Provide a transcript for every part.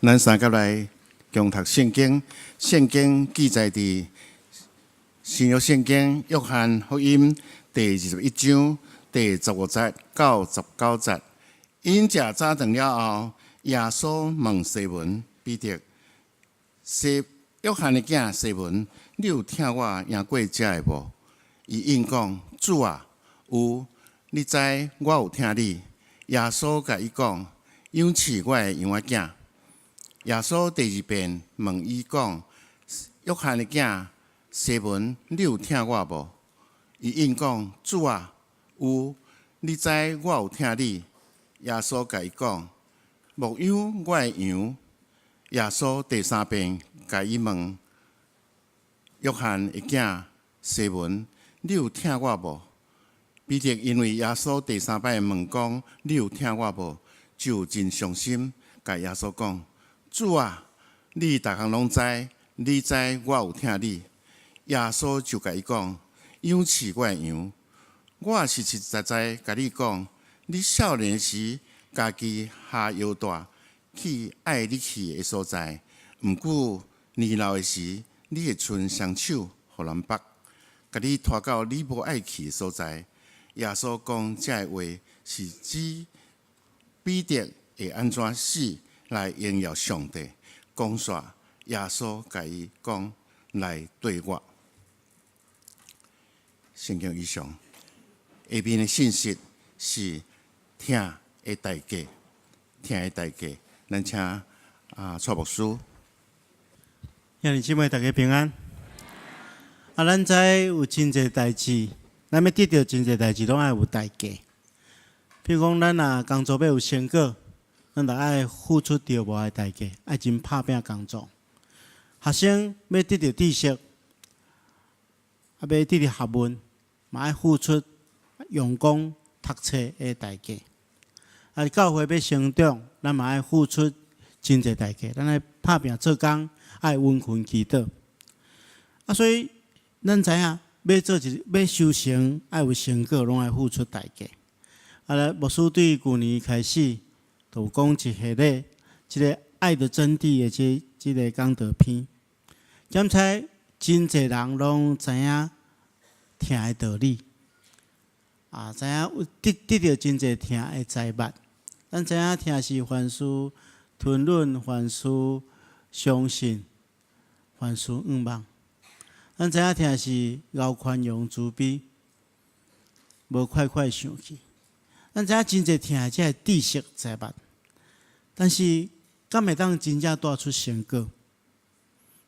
咱三佮來共讀聖經，聖經記載佇新約聖經約翰福音第21章第15節到19節。𪜶食早頓了後，耶穌問西門彼得：西約翰的囝西門，你有疼我贏過這个無？伊應講：主啊，有，你知我有疼你。耶穌共伊講：養飼我的羊仔囝。耶穌第二遍問伊講：約翰的囝西門，你有疼我無？伊應講：主啊，有，你知我有疼你。耶穌共伊講：牧養我的羊。耶穌第三遍共伊問：約翰的囝西門，你有疼我無？彼得因為耶穌第三擺問講：你有疼我無？就真傷心，共耶穌講：主啊，你逐項攏知，你知我有疼你。耶穌就共伊講：養飼我的羊。我實實在在共你講，你少年時，家己繫腰帶去愛你去的所在。毋過年老的時，你會伸雙手，予人縛，共你拖到你無愛去的所在。耶穌講這个話，是指彼得會按怎死來榮耀上帝。講煞，耶穌共伊講：來綴我。聖經以上，下面的信息是疼的代價，疼的代價。咱請蔡牧師。兄弟姊妹，大家平安。啊，咱知有真濟代誌，咱欲得著真濟代誌，攏愛有代價。比如講，咱若工作欲有成果，咱著愛付出著無的代價，愛真拍拚工作。學生欲得著知識，啊，欲得著學問，嘛愛付出用功讀冊的代價。啊，教會欲成長，咱嘛愛付出真濟代價，咱愛拍拚做工，愛殷勤祈禱。啊，所以咱知影，欲做一欲修成，愛有成果，攏愛付出代價。啊，牧師對舊年開始，就有講一系列這个愛的真諦的這个講道篇。檢查真濟人攏知影疼的道理，啊，知影有得著真濟疼的財物。咱知影疼是凡事吞忍，凡事相信，凡事向望。咱知影疼是𠢕寬容慈悲，無快快生氣。咱知影真濟疼的這个知識財物，但是敢會當真正帶出成果？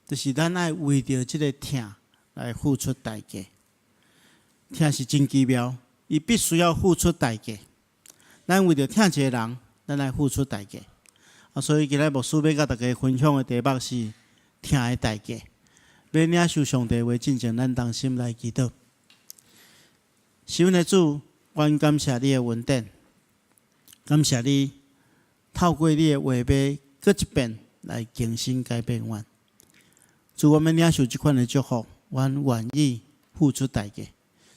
就是咱愛為著這个疼來付出代價。疼是真奇妙，伊必須要付出代價。咱為著疼一个人，咱愛付出代價。啊，所以今日牧師欲共大家分享的題目是疼的代價。欲領受上帝話進前，咱同心來祈禱。是阮的主，阮感謝你的恩典，感謝你透過你的話欲閣一遍來更新改變阮。主，阮欲領受這款的祝福，阮願意付出代價，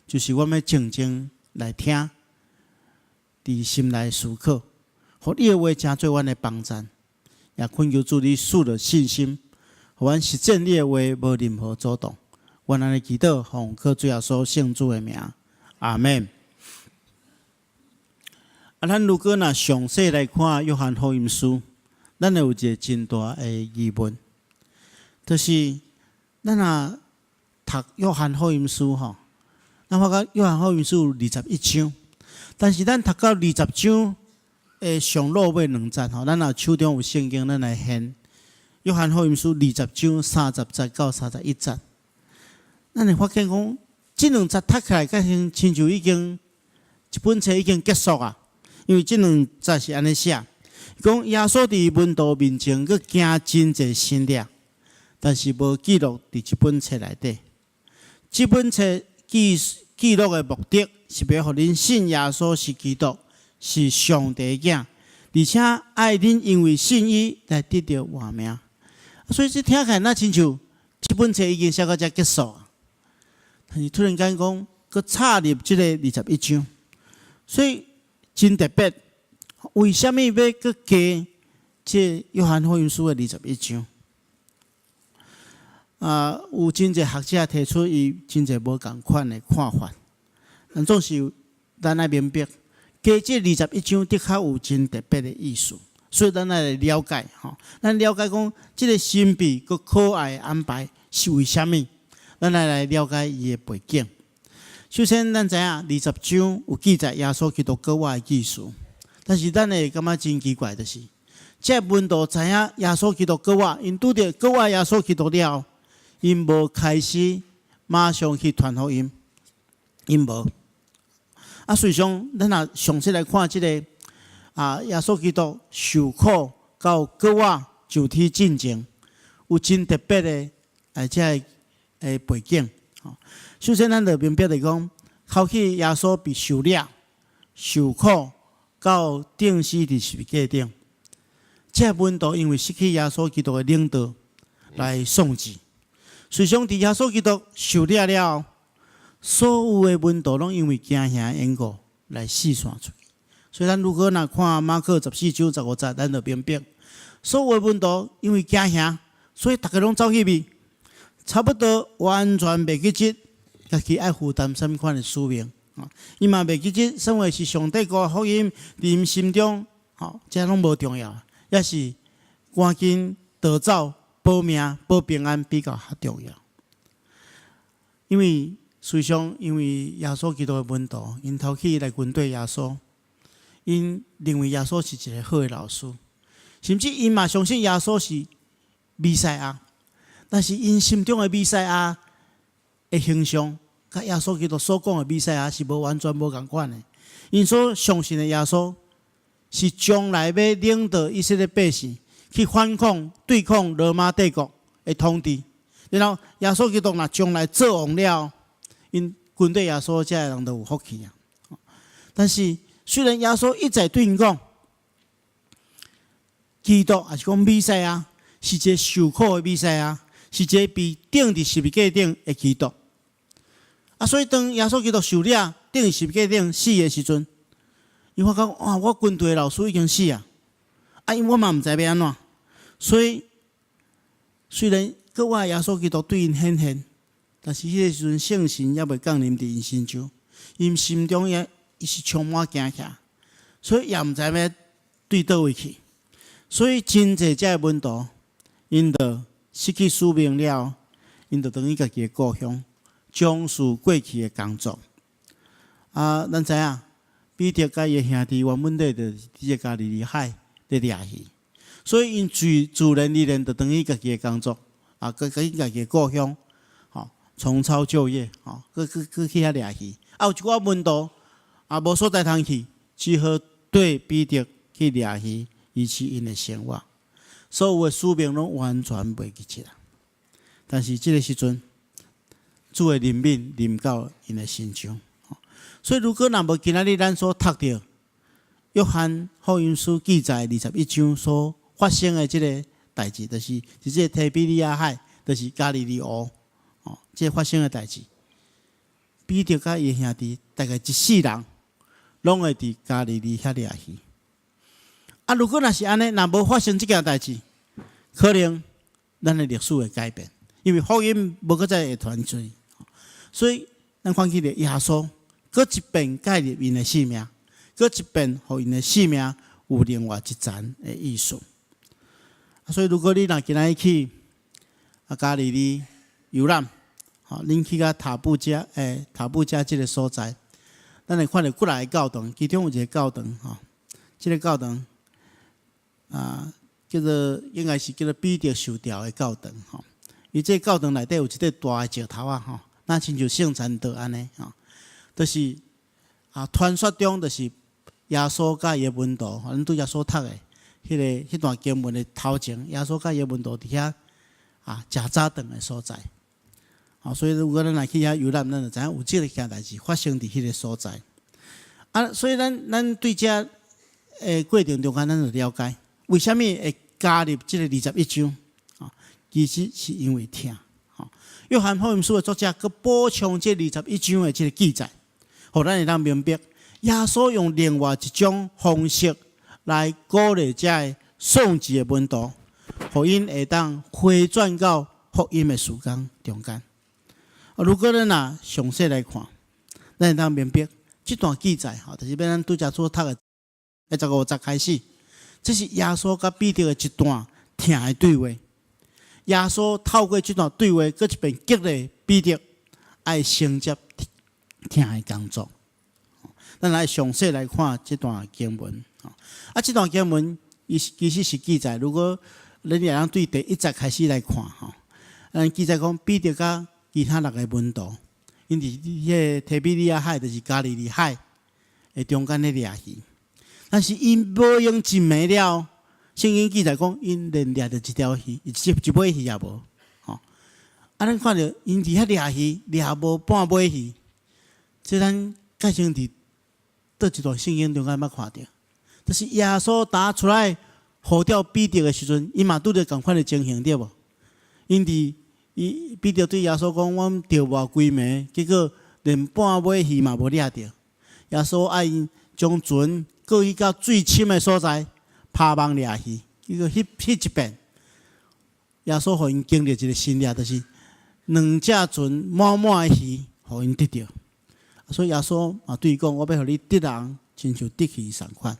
就是阮欲靜靜來聽，佇心內思考，予你的話成做阮的幫贊，也懇求主你賜予信心，予阮實踐你的話，無任何阻擋。阮按呢祈禱，奉靠主耶穌聖子的名，阿門。啊，咱如果若詳細來看約翰福音書，咱會有一个真大的疑問，就是咱若讀約翰福音書吼，咱發覺約翰福音書有21章，但是咱讀到二十章的上落尾兩節吼，咱若手中有聖經，咱來掀約翰福音書20章30節到31節，咱會發現講，這兩節讀起來，敢親像已經這本冊已經結束啊。因為這兩節是按呢寫，講耶穌佇門徒面前閣行真濟神跡，但是無記錄佇這本冊內底。這本冊記錄的目的是欲予恁信耶穌是基督，是上帝的囝，而且愛恁因為信伊來得著活命。所以這聽起來若親像這本冊已經寫到遮結束啊。但是突然間講，閣插入這个21章，所以真特別。為啥物欲閣加這約翰福音書的二十一章。啊，有真濟學者提出伊真濟無仝款的看法，但總是咱愛明白，加這二十一章的確有真特別的意思，所以咱愛來了解吼，咱了解講這个神秘閣可愛的安排是為啥物？咱愛來了解伊的背景。首先，咱知影二十章有記載耶穌基督復活的記事，但是咱會感覺真奇怪，就是這門徒知影耶穌基督復活，𪜶拄著復活耶穌基督了，𪜶無開始馬上去傳福音，𪜶無。啊，事實上，咱若詳細來看這个耶穌基督受苦到復活上天進前，有真特別的這个背景。首先，咱就明白來講，頭起耶穌被受掠、受苦到釘死佇十字架頂，這門徒因為失去耶穌基督的領導來喪志。事實上，佇耶穌基督受掠了後，所有的門徒攏因為驚嚇的緣故來四散出去。所以，咱如果若看馬可14章15節，咱就明白，所有的門徒因為驚嚇，所以逐家攏走去避，差不多完全袂記得家己愛負擔啥物款的使命。伊嘛袂記得，啥物是上帝國福音佇𪜶心中，吼，這攏無重要，抑是趕緊逃走保命、保平安比較較重要。因為事實上，因為耶穌基督的門徒，𪜶頭起來跟綴耶穌，𪜶認為耶穌是一个好的老師，甚至𪜶嘛相信耶穌是彌賽亞，但是𪜶心中的彌賽亞的形象，佮耶穌基督所講的彌賽亞是無完全無仝款的。𪜶所相信的耶穌是將來欲領導以色列百姓去反抗、對抗羅馬帝國的統治。然後耶穌基督若將來做王了，𪜶跟綴耶穌這个人就有福氣啊。但是雖然耶穌一再對𪜶講，基督抑是講彌賽亞是一个受苦的彌賽亞，是一个被釘佇十字架頂的基督。啊，所以當耶穌基督受掠釘佇十字架頂死的時陣，伊發覺哇，我跟隨的老師已經死啊！啊，因我嘛毋知欲按怎，所以雖然閣活耶穌基督對𪜶顯現，但是彼个時陣聖神猶未降臨佇𪜶身上，𪜶心中也伊是充滿驚嚇，所以也毋知欲對佗位去。所以真濟這个門徒，𪜶就失去使命了，𪜶就轉去家己的故鄉，從事過去的工作。啊，咱知影彼得佮伊的兄弟原本咧就佇這加利利海咧掠魚，所以𪜶自自然而然就轉去家己的工作，啊，閣去家己的故鄉，吼，重操舊業，吼，閣閣閣去遐掠魚。啊，有一寡門徒啊，無所在通去，只好綴彼得去掠魚，維持𪜶的生活。所有的使命攏完全袂記得啦。但是這个時陣，主的憐憫臨到𪜶的身上。所以，如果若無今仔日咱所讀著約翰福音書記載二十一章所發生的這个代誌，就是佇這个提比哩亞海，就是加利利湖，哦，這个發生的代誌。彼得佮伊兄弟大概一世人，攏會佇加利利遐掠魚。啊，如果若是按呢，若無發生這件代誌，可能咱的歷史會改變，因為福音無閣再會傳出去。所以，咱看起來耶穌閣一遍介入𪜶的性命，閣一遍予𪜶的性命有另外一層的意思。所以，如果你若今仔日去加利利遊覽，吼，恁去到塔布加，塔布加這个所在，咱會看著幾若个教堂，其中有一个教堂，吼，這个教堂啊，叫做應該是叫做彼得受吊的教堂，吼。伊這个教堂內底有一塊大的石頭仔，吼，若親像聖餐桌按呢，吼，就是啊，傳說中就是耶穌佮伊的門徒，咱拄才所讀的彼个彼段經文的頭前，耶穌佮伊的門徒佇遐食早頓的所在。吼，所以如果咱若去遐遊覽，咱就知影有這个件代誌發生佇彼个所在。啊，所以咱對這个過程中間，咱就了解為啥物會加入這个二十一章。其實是因為疼。吼，約翰福音書的作者閣補充這二十一章的這个記載，予咱會當明白，耶穌用另外一種方式來鼓勵這个喪志的門徒，予𪜶會當回轉到福音的事工中間。啊，如果咱若詳細來看，咱會當明白這段記載吼，就是欲咱拄才所讀的15節開始，這是耶穌佮彼得的一段疼的對話。耶穌透過這段對話，閣一遍激勵彼得愛承接疼的工作。咱來詳細來看這段經文。啊，這段經文伊其實是記載，如果咱會當對第一節開始來看吼，咱記載講彼得佮其他六个門徒，𪜶佇彼个提比哩亞海，就是加利利海的中間咧掠魚。但是𪜶無閒一暝了，聖經記載講，𪜶連掠著一條魚，一尾魚也無。吼，啊，咱看著𪜶佇遐掠魚，掠無半尾魚，這咱蓋先佇佗一段聖經中間捌看著，就是耶穌打出來呼召彼得的時陣，伊嘛拄著仝款的情形對無？𪜶佇伊彼得對耶穌講：阮釣偌規暝，結果連半尾魚嘛無掠著。耶穌愛𪜶將船過去到水深的所在，拋網掠魚。結果彼一遍，耶穌予𪜶經歷一個神蹟，就是兩隻船滿滿的魚，予𪜶得著。所以耶穌嘛對伊講：我欲予你得人，親像得魚仝款。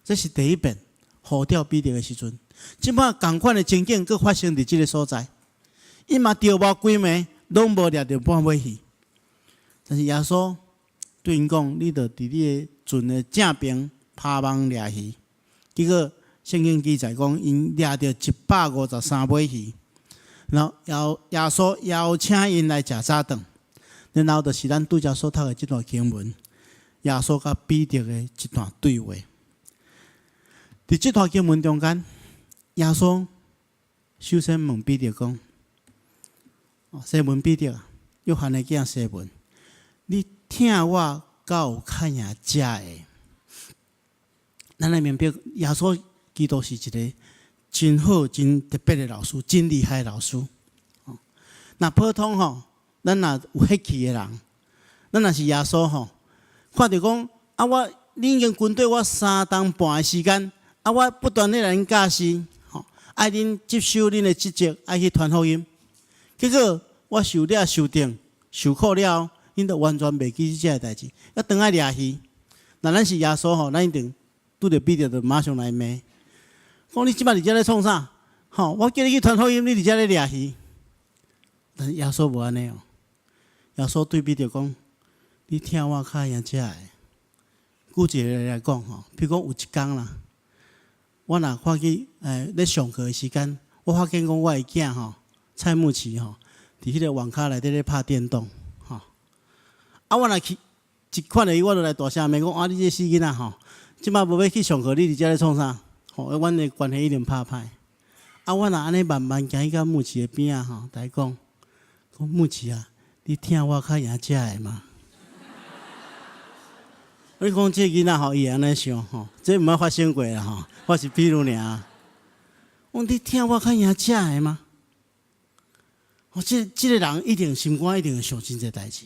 這是第一遍呼召彼得的時陣。這擺仝款的情景，閣發生佇這个所在。伊嘛釣偌規暝，攏無掠著半尾魚。但是耶穌對𪜶講：你著佇你的船的正爿拋網掠魚。結果聖經記載講，𪜶掠著153尾魚。然後耶穌邀請𪜶來食早頓。然後就是咱拄才所讀的這段經文，耶穌佮彼得的一段對話。佇這段經文中間，耶穌首先問彼得講：西門彼得，約翰的囝西門，你疼我敢有較贏這个？咱來明白，耶穌基督是一个真好、真特別的老師，真厲害的老師。若普通吼，咱若有血氣的人，咱若是耶穌吼，看著講啊，我恁已經跟綴我3冬半的時間，啊，我不斷咧來恁教示，吼，愛恁接受恁的職責，愛去傳福音。結果我受了受定受苦了，恁都完全袂記這个代誌，猶轉來掠魚。若咱是耶穌吼，咱一定拄著彼得就馬上來罵，講你這擺佇遮咧創啥？吼，我叫你去傳福音，你佇遮咧掠魚。但是耶穌無按呢哦，耶穌對彼得講：你疼我較贏這个。舉一个例來講吼，比如講有一工啦，我若看去咧上課的時間，我發現講我的囝吼蔡慕琪吼，佇彼个網咖內底咧拍電動吼。啊，我若去一看著伊，我就來大聲罵講：啊，你這个死囡仔吼！這擺無欲去上課，你佇遮咧創啥？吼，阮的關係一定拍歹。啊，我若按呢慢慢行去到慕琪的邊仔吼，共伊講：講慕琪啊，你疼我較贏這个嗎？你講這个囡仔吼，伊會按呢想吼，這毋捌發生過啦吼，我是比喻爾。講你疼我較贏這个嗎？哦，這个人一定心肝一定會想真濟代誌。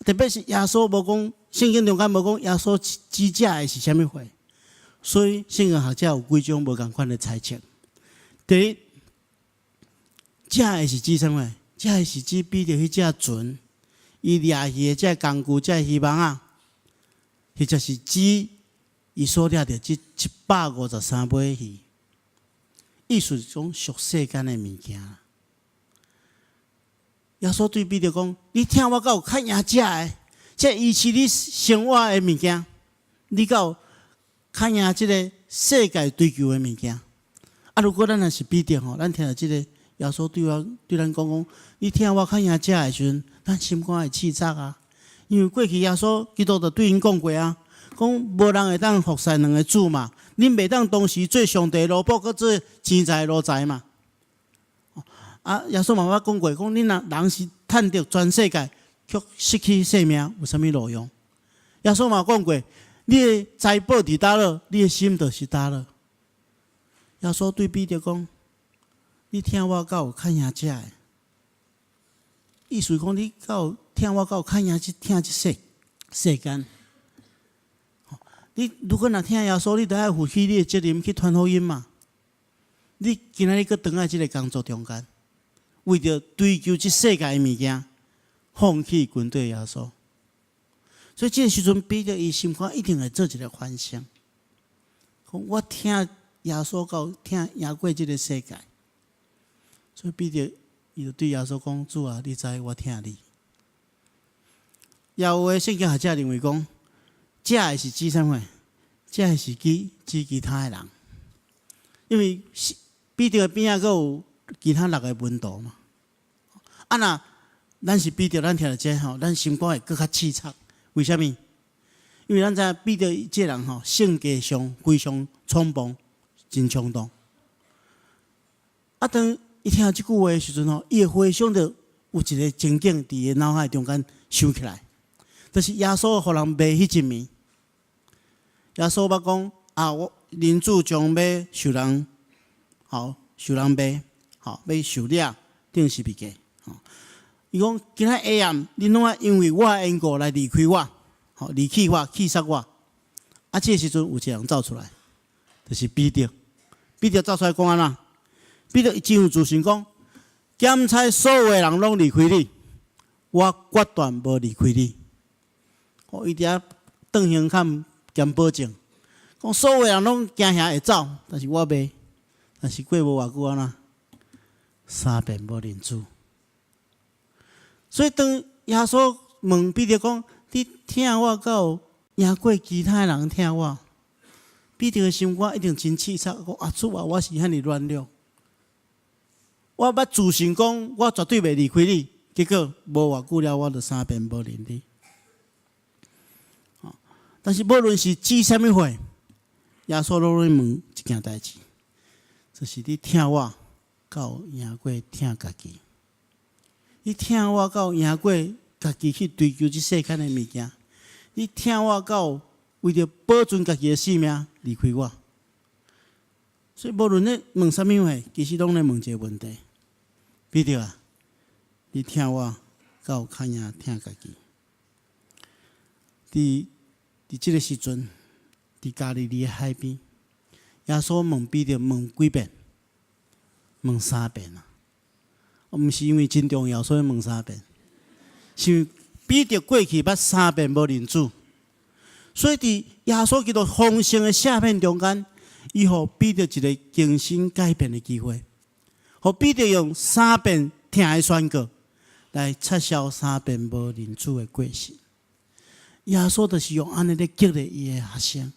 特別是耶穌無講，聖經中間無講耶穌指這个是啥物貨，所以聖經學者有幾種無仝款的猜測。第一，這个是指啥物？這个是指彼得彼隻船，伊掠魚的這个工具，這个漁網仔，或者是指伊所掠著這153尾魚，意思是講屬世間的物件。耶穌對彼得講：你疼我敢有較贏這个？這維持你生活的物件，你敢有較贏這个世界追求的物件？啊，如果咱若是彼得吼，咱聽著這个耶穌對咱講講，你疼我較贏這个的時陣，咱心肝會刺扎啊！因為過去耶穌基督就對𪜶講過啊，講無人會當服侍兩个主嘛，恁袂當同時做上帝的奴僕，閣做錢財的奴才嘛。啊，耶穌嘛捌講過，講恁若人是趁著全世界，卻失去性命，有啥物路用？耶穌嘛講過，你的財寶佇佗落，你的心就是佗落。耶穌對彼得講：你疼我敢有較贏這个？意思講你敢有疼我，敢有較贏這疼這世間？你如果若疼耶穌，你著愛負起你的責任去傳福音嘛。你今仔日閣轉來這个工作中間，為著追求這世界的物件，放棄跟綴耶穌。所以這个時陣，彼得伊心肝一定會做一个反省，講我疼耶穌敢有疼贏過這个世界。所以彼得伊就對耶穌講：主啊，你知我疼你。也有的聖經學者認為講，這个是指啥物？這个是指指其他的人，因為彼得的邊仔閣有其他六个門徒嘛。啊若咱是彼得，咱聽著這吼，咱心肝會閣較淒慘。為啥物？因為咱知影彼得這个人吼，性格上非常衝動，真衝動。啊，當伊聽著這句話的時陣吼，伊會回想著有一个情景佇伊腦海中間想起來，就是耶穌予人賣彼一暝。耶穌捌講啊，我人子將欲受人，吼受人賣，吼欲受掠釘十字架。吼，伊講今仔下暗，恁攏愛因為我的緣故來離開我，吼離棄我、棄殺我。啊，這个時陣有一個人走出來，就是彼得。彼得走出來講按怎？彼得真有自信講，兼差所有的人攏離開你，我決斷無離開你。哦，伊佇遐斷胸坎兼保證，講所有人攏驚嚇會走，但是我袂。但是過無偌久按怎？三遍無認主。所以當耶穌問彼得講：你疼我敢有贏過其他的人疼我？彼得的心肝一定真淒慘，講啊主啊，我是遐爾軟弱。我捌自信講，我絕對袂離開你，結果無偌久了，我就三遍無認你。但是無論是指啥物話，耶穌攏咧問一件代誌，就是你疼我，敢有贏過疼家己？你疼我敢有贏過家己去追求這世間的物件？你疼我敢有為著保存家己的性命離開我？所以無論咧問啥物話，其實攏咧問一个問題：彼得啊，你疼我，敢有較贏疼家己？佇這个時陣，佇加利利的海邊，耶穌問彼得問幾遍？問三遍啊！毋是因為真重要，所以問三遍，是因為彼得過去捌三遍無認主，所以佇耶穌基督豐盛的赦免中間，伊予彼得一个更新改變的機會，予彼得用三遍疼的宣告來撤銷三遍無認主的過失。耶穌就是用按呢咧激勵伊的學生，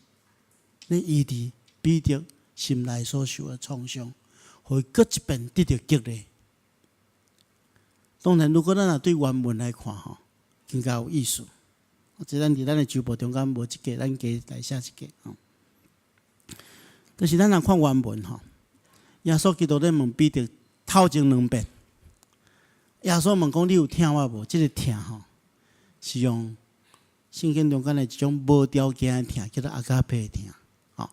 咧醫治彼得心內所受的創傷，予伊閣一遍得著激勵。當然，如果咱若對原文來看吼，更加有意思。這咱佇咱的周報中間無這個，咱加來寫一個吼。但是咱若看原文吼，耶穌基督咧問彼得頭前兩遍，耶穌問講：你有疼我無？這个疼吼，是用聖經中間的一種無條件的疼，叫做 agape 的疼。吼，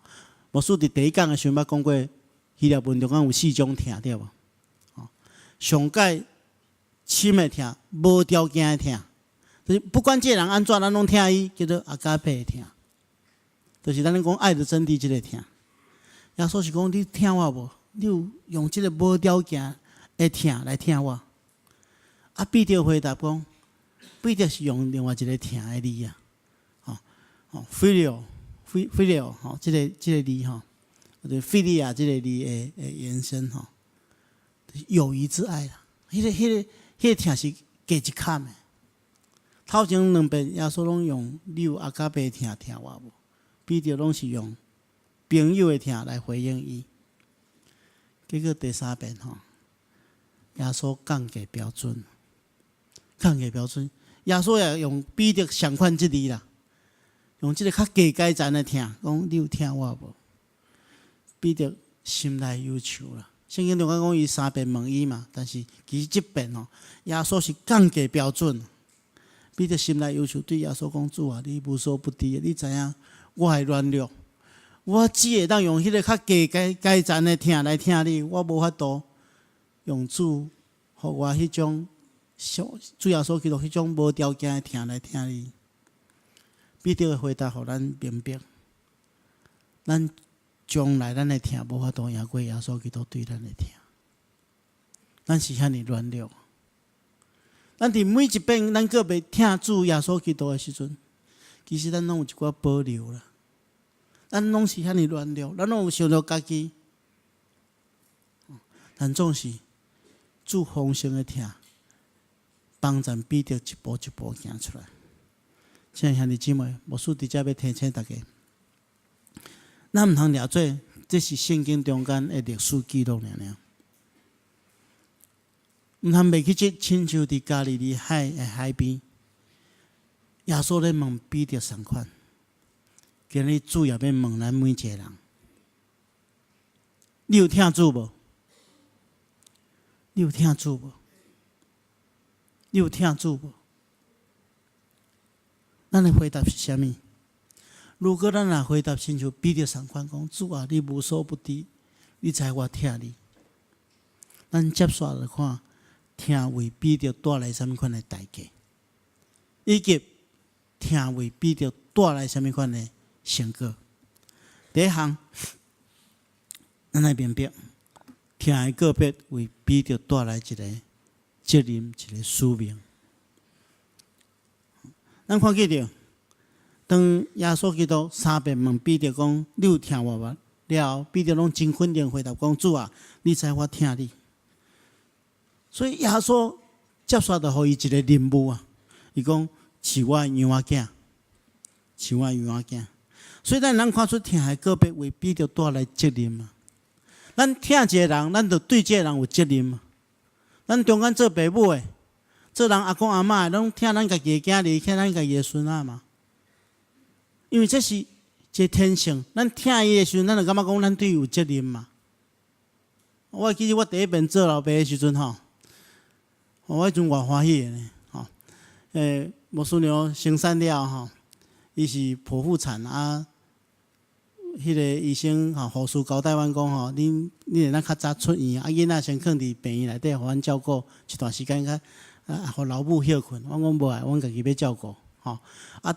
牧師佇第一講的時陣捌講過，希臘文中間有四種疼，對無？吼，上蓋深的疼，無條件的疼，就是不管這个人按怎，咱攏疼伊，叫做 agape 的疼。就是咱咧講愛的真諦這个疼。耶穌是講你疼我無？你有用這个無條件的疼來疼我？啊，彼得回答講，彼得是用另外一个疼的字啊，吼吼，phileo，phileo，吼，這个字吼，或者 philia 這个字的延伸吼，友誼之愛啦。彼个疼是加一坎的。頭前兩遍耶穌攏用你有 agape 疼疼我無？彼得攏是用朋友的疼來回應伊。結果第三遍吼，耶穌降低標準，降低標準。耶穌也用彼得相款這字啦，用這个較低階層的疼，講你有疼我無？彼得心內憂愁啦。聖經中間講伊三遍問伊嘛，但是其實這遍吼，耶穌是降低標準。彼得心內憂愁，對耶穌講：主啊，你無所不知，你知影我的軟弱，我只會當用彼个較低階層的疼來疼你，我無法度用主予我彼種主耶穌基督彼種無條件的疼來疼你。彼得的回答予咱明白，咱將來咱的疼無法度贏過耶穌基督對咱的疼。咱是遐爾軟弱。咱佇每一遍咱閣欲疼主耶穌基督的時陣，其實咱攏有一寡保留啦。咱攏是遐爾軟弱，咱攏有想著家己，但總是主豐盛的疼，幫助彼得一步一步行出來。親愛兄弟姊妹，牧師佇遮欲提醒大家，咱毋通掠做這是聖經中間的歷史記錄爾爾。毋通袂記這親像佇加利利海的海邊，耶穌咧問彼得仝款。今日主也欲問咱每一個人：你有疼主無？你有疼主無？你有疼主無？咱的回答是啥物？如果咱若回答親像彼得仝款講：主啊，你無所不知，你知我疼你。咱接續來看，疼為彼得帶來啥物款的代價，以及疼為彼得帶來啥物款的成果。第一項，咱來明白，疼的告別為彼得帶來一個責任，一個使命。咱看見著，當耶穌基督三遍問彼得講：你有疼我無？了後，彼得攏真肯定回答講：主啊，你知我疼你。所以耶穌接續就予伊一個任務啊，伊講：飼我的羊仔囝，飼我的羊仔囝。所以咱通看出疼的告別為彼得帶來責任啊。咱疼一個人，咱就對這個人有責任啊。咱中間做爸母的，做人阿公阿嬤的，攏疼咱家己的囝兒，疼咱家己的孫仔嘛。因為這是一個天性，咱疼伊的時陣，咱就感覺講咱對伊有責任嘛。我記得我第一遍做老爸的時陣吼，我彼陣偌歡喜的呢，吼。牧師娘生產了吼，伊是剖腹產啊。彼個醫生吼，護士交代阮講吼，恁會當較早出院，啊囡仔先囥佇病院內底，予阮照顧一段時間，較啊，予老母歇睏。我講無愛，阮家己欲照顧，吼。啊，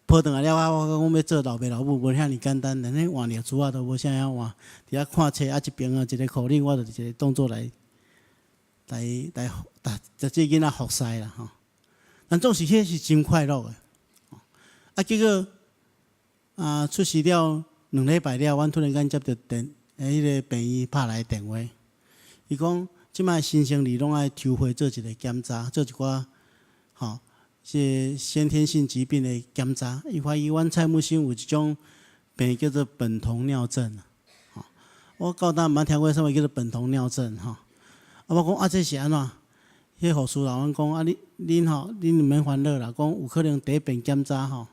抱轉來了後，我講欲做老爸老母無遐爾簡單，連咧換尿苴仔都無啥曉換，佇遐看冊啊，一爿啊一个苦力，我就一個動作來來來，來，這囡仔服侍啦吼。但總是彼是真快樂的，啊，結果啊出事了2禮拜了，阮突然間接著電，彼个病院拍來電話，伊講這擺新生兒攏愛抽血做一個檢查，做一寡吼，這先天性疾病的檢查。伊懷疑阮蔡牧師有一種病叫做苯酮尿症，吼，我到今毋捌聽過啥物叫做苯酮尿症，吼。啊，我講啊，這是按怎？彼個護士老阮講啊，你恁吼，恁毋免煩惱啦，講有可能第一遍檢查吼，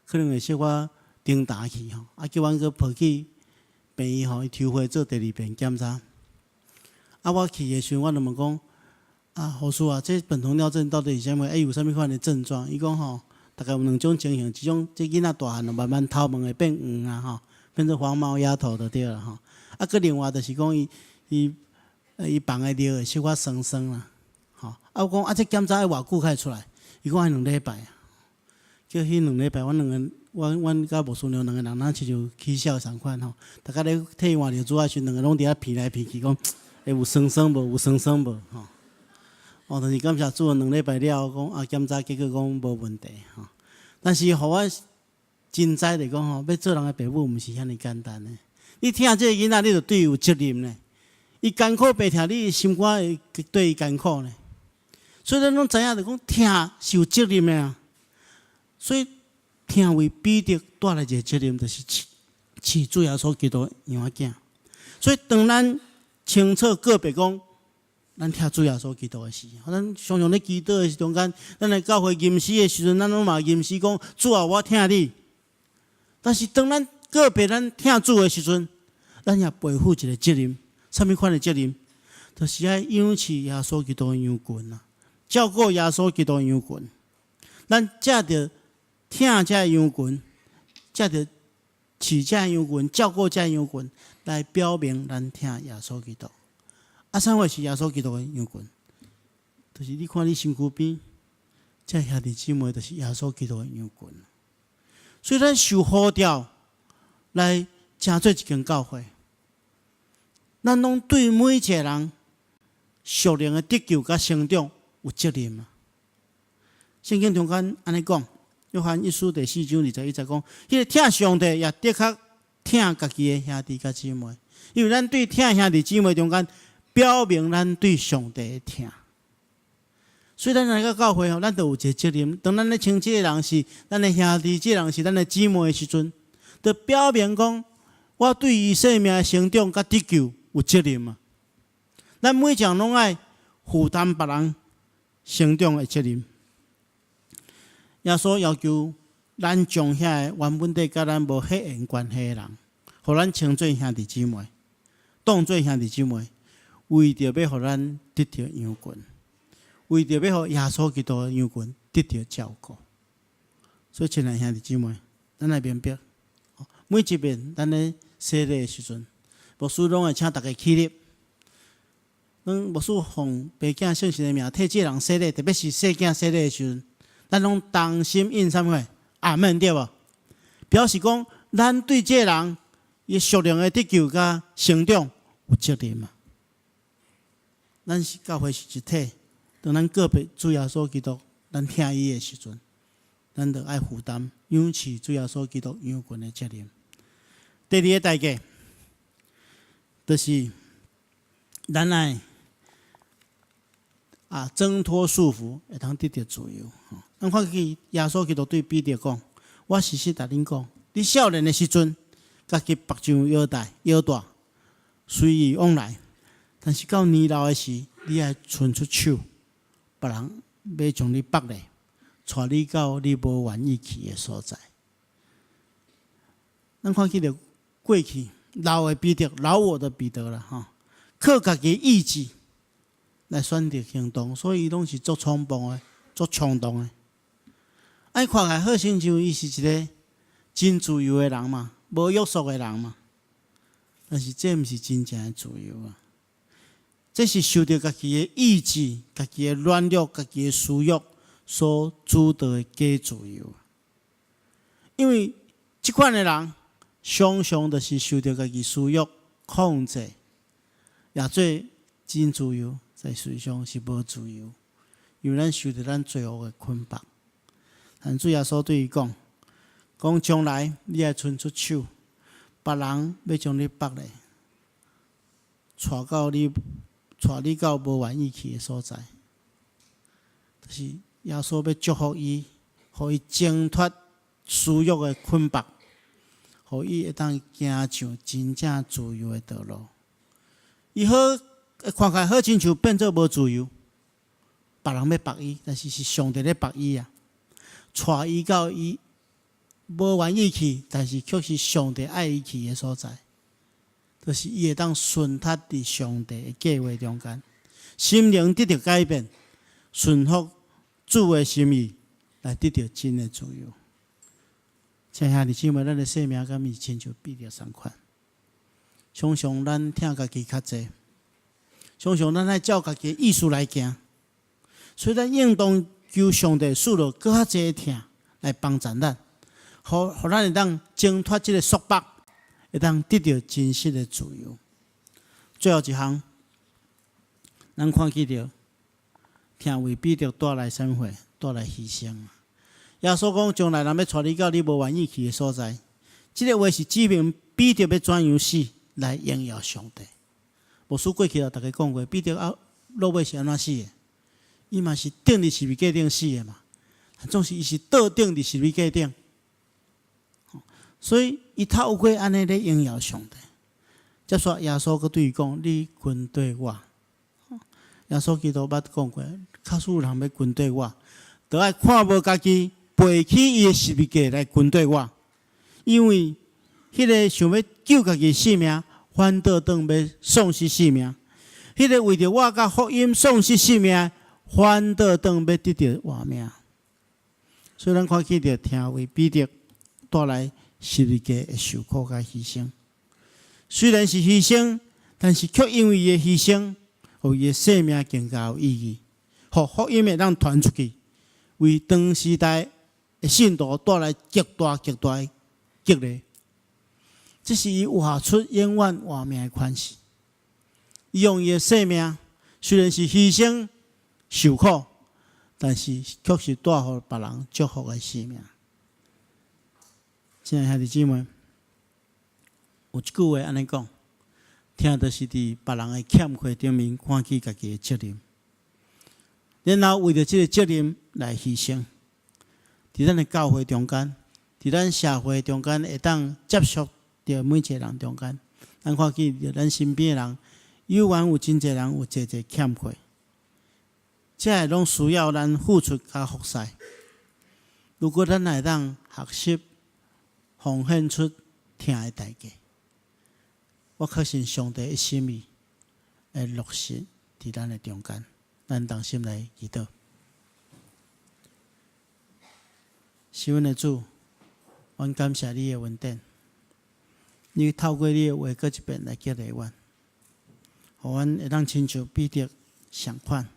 可能會小可重焦去吼，啊，叫阮閣抱去病院吼，伊抽血做第二遍檢查。啊，我去的時陣，我就問講，啊，護士啊，這苯酮尿症到底是啥物？啊，伊有啥物款的症狀？伊講吼，大概有兩種情形，一種這囡仔大漢就慢慢頭毛會變黃啊，吼，變做黃毛丫頭就對啦吼。啊，閣另外就是講伊伊伊放的尿會小可酸酸啦，吼。啊，我講啊，這檢查愛偌久才會出來？伊講愛兩禮拜啊。叫彼兩禮拜，阮兩个，阮阮佮牧師娘兩個人，若親像起痟仝款吼。逐家咧替伊換尿苴仔時，兩個攏佇遐鼻來鼻去，講會有酸酸無？有酸酸無？吼。哦，但是感謝主，兩禮拜了後，講啊檢查結果講無問題吼。但是予我真知就講吼，欲做人的爸母毋是遐爾簡單的。你疼這個囡仔，你就對伊有責任呢。伊艱苦白疼，你心肝會對伊艱苦呢。所以咱攏知影，就講疼是有責任的啊。所以疼為彼得帶來一個責任，就是飼飼主耶穌基督羊仔囝。所以當咱清楚告別講，咱疼主耶穌基督的時，咱常常咧祈禱的時中間，咱來教會吟詩的時陣，咱攏嘛吟詩講主啊，我疼你。但是當咱告別咱疼主的時陣，咱也背負一個責任，啥物款的責任？就是愛養飼耶穌基督的羊群啊，照顧耶穌基督的羊群。咱藉著疼這羊群，藉著飼這羊群，照顧這羊群，來表明咱疼耶穌基督。啊，啥貨是耶穌基督的羊群？就是你看你身軀邊，這兄弟姊妹，就是耶穌基督的羊群。所以咱受呼召來成做一間教會，咱攏對每一個人屬靈的得救佮成長有責任啊。聖經中間按呢講，約翰一書第四章二十一節講，彼個疼上帝也的確疼家己的兄弟佮姊妹，因為咱對疼兄弟姊妹中間，表明咱對上帝的疼。所以咱來到教會吼，咱就有一個責任。當咱咧稱這個人是咱的兄弟，這個人是咱的姊妹的時陣，就表明講，我對伊生命的成長佮得救有責任啊。咱每一人攏愛負擔別人成長的責任。耶穌要求咱將遐个原本底佮咱無血緣關係的人，予咱稱做兄弟姊妹，當做兄弟姊妹，為著欲予咱得著羊群，為著欲予耶穌基督的羊群得著照顧。所以，親愛兄弟姊妹，咱愛明白，每一遍咱咧洗禮的時陣，牧師攏會請逐家起立。當牧師奉父子聖神的名替這個人洗禮，特別是細囝洗禮的時陣，咱攏同心應啥物貨？阿門對無？表示講，咱對這個人伊屬靈的得救佮成長有責任啊。咱是教會是一體，當咱告別主耶穌基督，咱疼伊的時陣，咱就愛負擔養飼主耶穌基督羊群的責任。第二个代價，就是咱愛掙脫束縛，會當得著自由。咱看見耶穌基督對彼得講：我實實共恁講，你少年的時陣，家己縛上腰帶，腰帶隨意往來；但是到年老的時，你愛伸出手，別人欲將你縛咧，帶你到你無願意去的所在。咱看見著過去老的彼得，老我的彼得啦，吼，靠家己意志來選擇行動，所以伊攏是足衝動的，足衝動的。按看起來好親像伊是一個真自由的人嘛，無約束的人嘛。但是這毋是真正的自由啊！這是受著家己的意志、家己的軟弱、家己的私欲所主導的假自由。因為這款的人，常常就是受著家己私欲控制，也做真自由，在實際上是無自由，因為咱受著咱罪惡的捆綁。但主耶穌對伊講：講將來你愛伸出手，別人欲將你縛咧，帶你到無願意去的所在。就是耶穌欲祝福伊，予伊掙脫私欲的捆綁，予伊會當行上真正自由的道路。伊好看起來好親像變做無自由，別人欲縛伊，但是是上帝咧縛伊啊！帶伊到伊無願意去，但是卻是上帝愛伊去的所在，就是伊會當順服佇上帝的計劃中間，心靈得著改變，順服主的心意，來得著真的自由。親愛兄弟姊妹，咱的生命敢是親像彼得仝款？常常咱疼家己較濟，常常咱愛照家己的意思來行，所以咱應當求上帝賜予閣較濟的疼來幫助咱，予咱會當掙脫這个束縛，會當得著真實的自由。最後一項，咱看見著疼為彼得帶來啥物貨？帶來犧牲。耶穌講：將來人欲帶你到你無願意去的所在。這个話是指明彼得欲怎樣死來榮耀上帝。牧師過去也逐家講過，彼得啊，落尾是按怎死的？伊嘛是釘佇十字架頂死的嘛。總是伊是倒釘佇十字架頂，所以伊透過按呢咧榮耀上帝。接煞耶穌閣對伊講：你跟綴我。耶穌基督捌講過，假使有人欲跟綴我，就愛看無家己，背起伊的十字架來跟綴我。因為彼个想欲救家己性命，反倒轉欲喪失性命；彼个為著我佮福音喪失性命，反倒轉欲得著活命。所以咱看見著疼為彼得帶來十字架的受苦佮犧牲。雖然是犧牲，但是卻因為伊的犧牲，予伊的生命更加有意義，予福音會當傳出去，為當時代的信徒帶來極大極大的激勵。這是伊活出永遠活命的權勢。伊用伊的性命，雖然是犧牲受苦，但是卻是帶予別人祝福的生命。親愛兄弟姊妹，有一句話按呢講：疼就是佇別人的欠缺頂面看見家己的責任，然後為著這個責任來犧牲。佇咱的教會中間，佇咱社會中間，會當接觸著每一個人中間，咱看見著咱身邊的人，猶原有真濟人有濟濟欠缺，這個攏需要咱付出佮服侍。如果咱會當學習奉獻出疼的代價，我確信上帝的心意會落實佇咱的中間。咱同心來祈禱。是阮的主，阮感謝你的恩典，你透過你的話閣一遍來激勵阮，予阮會當親像彼得仝款，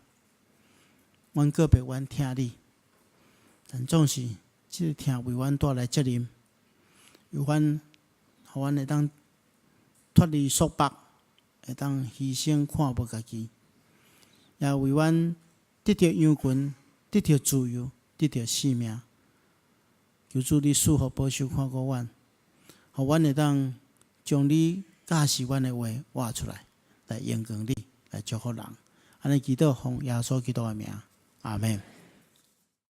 阮告白阮疼你，但總是這個疼為阮帶來責任，予阮，予阮會當脫離束縛，會當犧牲看無家己，也為阮得著羊群，得著自由，得著生命。求主你賜福保守看顧阮，予阮會當將你教示阮的話活出來，來榮光你，來祝福人。按呢祈禱奉耶穌基督的名，阿門。